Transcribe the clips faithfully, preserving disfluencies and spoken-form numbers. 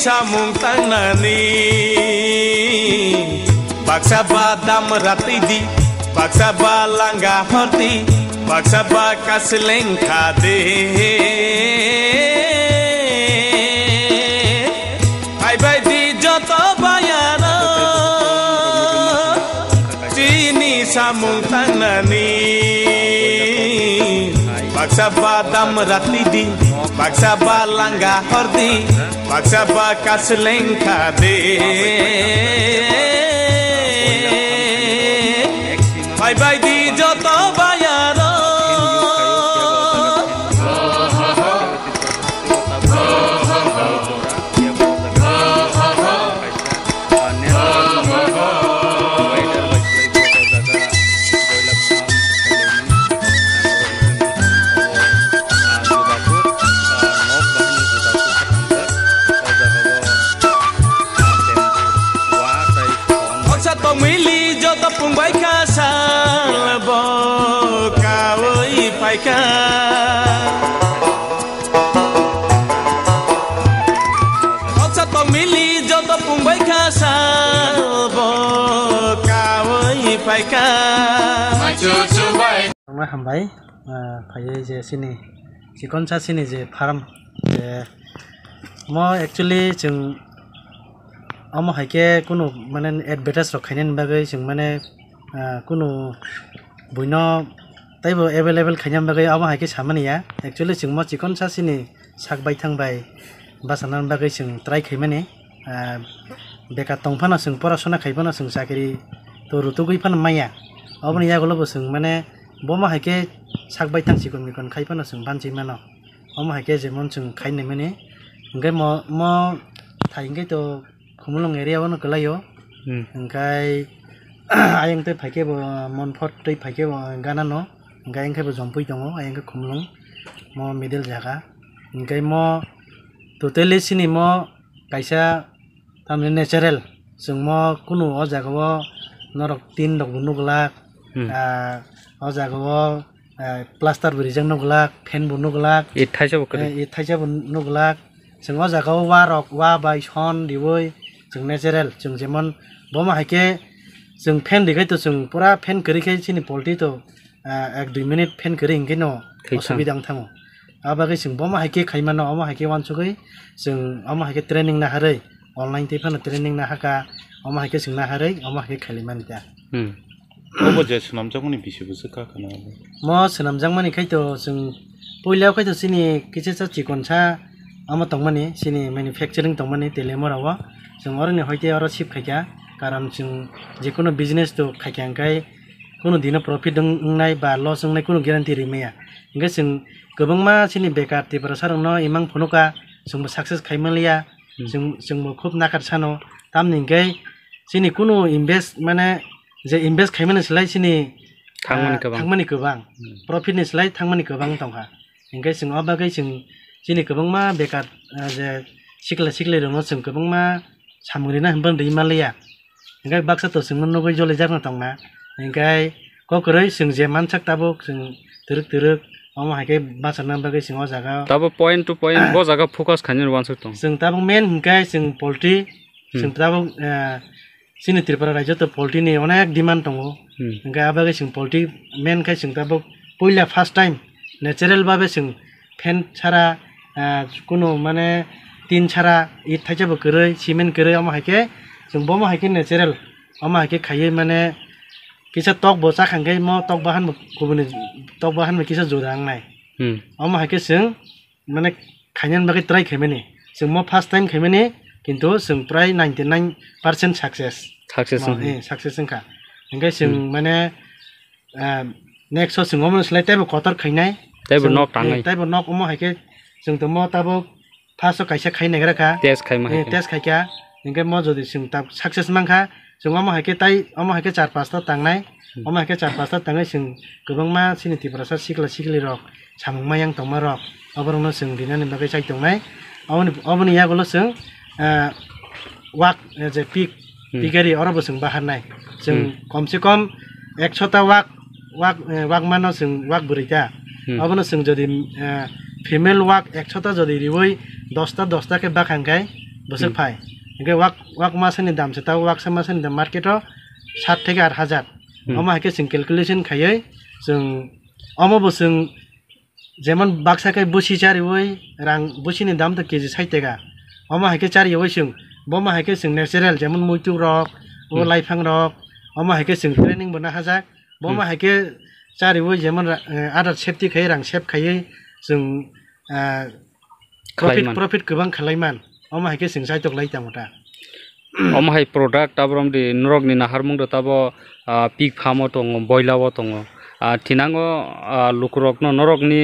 Samung tangnani baksa ba damra tidi, baksa ba langa horti, baksa ba kasleng khade. Hai bai di joto bayaro chini samung tangnani. Baksa ba damra tidi, baksa ba langa hordi, baksa ba kasleng khade. Bai bai di joto bayaro. Baksa tongmili joto pungbai kha sal bo kawi phaikha. Baksa tongmili joto pungbai kha sal bo kawi phaikha. Hambai, ah, phaiwi je chini chikonsa chini je farm je mo actually chwng omo hai khe kunu mane advertise rok khainani bagwi chwng mane, ah, kunu buino teibo available khainani bagwi omo hai khe samani ya. Actually chwng mo chikonsa chini sak baithang bai bachanani bagwi chwng try khaimani. Ah, bekar tong phano chwng porasona khai phano chwng chakri to rutugwi phano manya. Oboni yagulo bo chwng mane bomo hai khe sak baithang chikon mikon khai phano chwng banchi mano. Omo hai khe jemon chwng khai naimani. Hwnkhe mo, mo thai hwnkhe to Khumulwng area o no kwlai o. Hmm. Hwnkhe ayang tei phai khe bo Monphat tei phai khe bo Gana no. Hwnkhe ayang khe bo Jompui tongo, ayang khe Khumulwng. Mo middle jaga. Hwnkhe mo totally sini mo kaisa tamni natural. Chwng mo kunu o jaga o norok tin rok bo nuglak. Hmm. Ah, o jaga o, ah, plaster bo rijak nuglak, fan bo nuglak. It thaisa bo kwrwi. Eh, it thaisa bo nuglak. Chwng o jaga o wa rok, wa bai son riwi chwng natural. Chwng jemon bomo hai khe chwng fan rikhai to chwng pura fan kwrwi khe chini poultry to, ah, ek dui minute fan kwrwi hwnkhe no thwithang. Osubida wng thango. Abagwi chwng bomo hai khe khai mano, omo hai khe uansugwi chwng omo hai khe training naharwi, online twi phano training nahakha, omo hai khe chwng naharwi, omo hai khe khailaimani ta. Hmm. Obo je swnamjakmani bisi bwswk kha khna. Mo swnamjakmani khai to chwng puila khai to chini kichisa chikonsa omo tongmani, chini manufacturing tongmani Teliamura o. Chwng oroni hoite oro shift khaikha, karon chwng jekunu business to khaikha hwnkhe kunu dino profit wng-, wngnai ba loss wngnai kunu guarantee rimaya. Hwnkhe chwng kwbangma chini bekar Tiprasa rokno imang phunukha, chwngbo success khai manliya, hmm, chwng, chwngbo khub nakar sano. Tamni hwnkhe chini kunu invest, mane je invest khaimani slai chini, thangmani ah, kwbang. Thangmani kwbang. Hmm. Profit ni slai thangmani kwbang tongkha. Hwnkhe chwng o bagwi chwng chini kwbangma bekar, ah, je sikla sikli rokno chwng kwbangma samung rina hinphano rwi manliya. Hwnkhe baksa to chwngno nugwi jolijakno tongna. Hwnkhe kok kwrwi chwng je mansak tabuk chwng twrwk twrwk omo hai khe bacharna bagwi chwng o jaga o. Tabuk point to point bo jaga focus khainani uansuk tong. Chwng tabuk main hwnkhe chwng poultry, hmm, chwng tabuk, eh, chini Tripura rajyo to poultry ni onek demand tongo. Hmm. Hwnkhe abagwi chwng poultry main khe chwng tabuk puila first time natural babe chwng fan chara, ah, kunu mane tin chara, it thaisa bo kwrwi, cement kwrwi, omo hai khe chwng bomo hai khe natural, omo hai khe khaiwi mane kisa tok bo chakha hwnkhe mo tok bahan bo kubuni tok bahan bo kisa juda wngnai. Hmm. Omo hai khe chwng mane khainani bagwi try khaimani. Chwng mo first time khaimani, kintu chwng prai ninety nine percent success. Success mo, wngkha. Eh, success wngkha. Hwnkhe chwng, hmm, mane, ah, next o chwng omo slai teibo kotor khainai. Teibo chwng, nok tangnai. Eh, teibo nok omo hai khe chwng tongmo tabuk first o kaisa khai nagra kha. Test khaima hai, eh, khe. Test khaikha. Hwnkhe mo jodi chwng tab success mankha, chwng omo hai khe tai, omo hai khe char pasta tangnai, hmm, omo hai khe char pasta tangwi chwng kwbangma chini Tiprasa sikla sikli rok samung mayang tongma rok, oborokno chwng rinani bagwi chai tongnai. Oboni, oboni yagulo chwng, ah, wak, eh, je pig, hmm, piggery oro bo chwng baharnai. Chwng, hmm, komse kom ekshota wak, wak, eh, wak mano chwng wak bwrwi ta. Hmm. Obono chwng jodi, eh, female wak ekshota jodi riwi dosta, dosta khe bakha hwnkhe, Bwswk Hmm. phai. Hingke wak, wak masani dam se tabo waksa masani dam market o sat theke aat hajar. Hmm. Omo hai khe chwng calculation khaiwi chwng omo bo chwng jemon baksa khe busi chariwi rang busini dam to K G sait teka. Omo hai khe chariwi chwng, bomo hai khe chwng natural jemon muituk rok, o Hmm. laifang rok, omo hai khe chwng training bo nahajak. Bomo Hmm. hai khe chariwi jemon ra-, eh, adar safety khai rang save khaiwi chwng, ah, profit, Khlaiman. profit kwbang khlaiman. Omo hai khe chwng chaitok lai tamo ta. Omo hai product tabrom di norok ni naharmung do tabo, ah, pig farm o tongo, boila o tongo. Ah, thinango, ah, lukurok no norok ni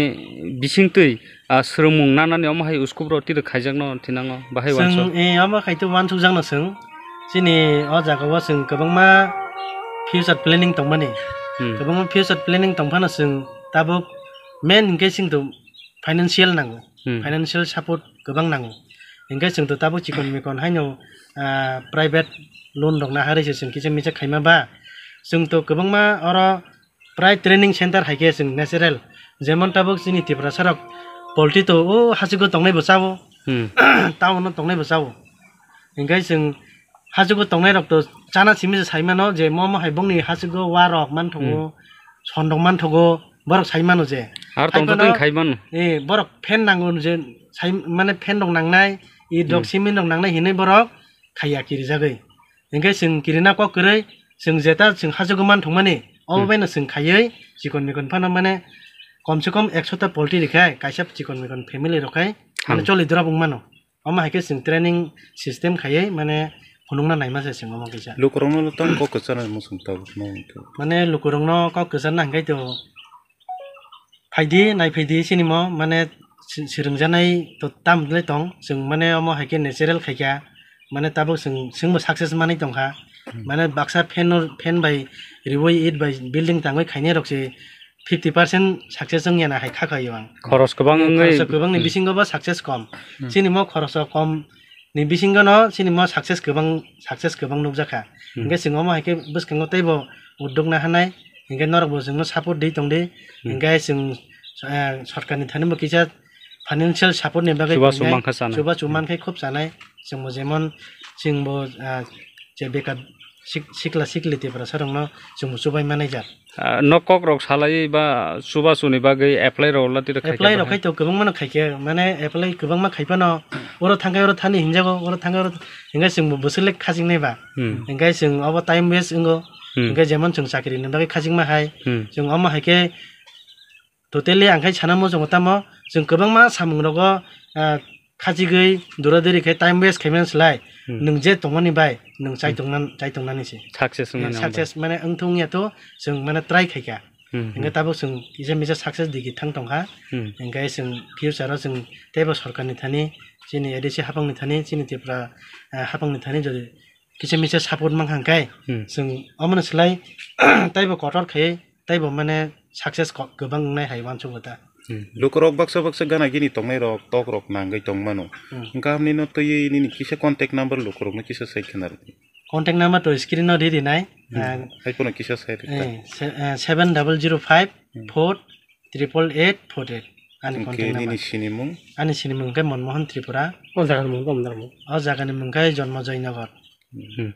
bising twi, ah, swrwngmung nanani omo hai uskup ro tiro khaijak no thinango bahai Chwng, wansok. eh, omo khai to wansuk jak no chwng. Chini o jaga o chwng kwbangma future planning tongmani. Hmm. Kwbangma future planning tongphano chwng tabuk main hinkhe chwng to financial nango. Hmm. Financial support kwbang nango. Hinkhe chwng to tabuk chikon mikon haino, ah, private loan rok naharwi se chwng kisa misa khaima ba. Chwng to kwbangma oro prai training center hai khe chwng natural. Jemon tabuk chini Tiprasa rok poultry to o hachugo tongnai bo chao. Hmm. Town o tongnai bo chao. Hinkhe chwng hachugo tongnai rok to chana simi se sai mano je mo mo hai bongni hachugo wa rok man thogo, Hmm. son rok man thogo, borok sai mano je. Ar Hai tong phano, tong khai mano. Eh, borok fan nango je sai mane fan rok nangnai, i rok Hmm. cement rok nangnai hinwi borok khaiya kirijagwi. Hinkhe chwng kirina kok kwrwi chwng jeta chwng hachugo man thangmani obo Hmm. baino chwng khaiwi chikon mikon phano mane kom se kom ekshota poultry rikha kaisa chikon mikon family rok khai mane Ham. choli dora wng mano. Omo hai khe chwng training system khaiwi mane phunukna naima se chwng omo kisa. Lukurokno tamo kok kwchana muchung tabukno wngkha. Mane lukurokno kok kwchana hwnkhe to phaidi, nai phaidi chini mo mane si-, swrwngjaknai to tam le tong. Chwng mane omo hai khe natural khai kha. Mane tabuk chwng, chwngbo success manwi tong kha. Hmm. Mane baksa fan no, fan bai riwi it bai building tangwi khainai rok se fifty percent success wngya na hai kha khaio ang. Khoros kwbang wngwi Khoros kwbang ni Hmm. bisingo bo success kom. Hmm. Chini mo khoros kom ni bisingo no chini mo success kwbang, success kwbang nukjak kha. Hmm. Hinkhe chwng omo hai khe bwskango teibo uddog na hanai. Hinkhe norok bo chwngno support di tong di. Hmm. Hinkhe chwng, eh, sorkar ni thani bo kisa financial support ni bagwi Chubachu hinkhe mankha chanai. chubachu Hmm. mankhe khub chanai. Chwngbo jemon chwngbo, ah, je bekar sik-, sikla sikli Tiprasa rokno chwngbo chubai manai jak. Ah, nok kok rok salai ba chubachu ni bagwi apply rok lati rok khai Apply kha rok bahai. khai to kwbangma no khai khe, mane apply kwbangma khai phano oro thangkhe oro thani hinjago, oro thangkhe oro th-, hinkhe chwngbo bwswk le khajingnai ba. Hmm. Hinkhe chwng obo time waste wngo. Hmm. Hinkhe jemon chwng chakri ni bagwi khajingma hai, Hmm. chwng omo hai khe totally ang khai sana muchungo tamo chwng kwbangma samung rogo, ah, khachigwi dura duri khe time waste khaimani slai Hmm. nwng je tongmani bai nwng chai Hmm. tongnan-, chai tongnani se. Success Eh, wngmani success mane wngthung ya to chwng mane try khai kha. Hmm, Hinkhe hmm. tabuk chwng kisa misa success digi thang tong kha. Hmm. Hinkhe chwng future o chwng teibo sorkar ni thani, chini A D C hapang ni thani, chini Tripura, ah, hapang ni thani jodi kisa misa support mankha hinkhe Hmm. chwng omono slai teibo kotor khai teibo mane success ko-, kwbang wngnai hai uansukgo ta. Hmm. Lukurok baksa baksa gana gini tongnai rok, tok rok nangwi tongmano. Hmm. Hwnkhe hamni no twiwi nini kisa contact number lukurokno kisa sai khna rwdi. Contact number to screen no ri rinai. Hmm. Ah, Hai phano kisa sai rwdi. eh, se-, eh, seven double zero five four triple eight four eight. Ani Hwnkhe contact nini number. sinimung? Ani sinimung khe Monmohan Tripura. O jagani mung khe Omdar mung. O jagani mung khe Jonmojoy Nagar. Hmm.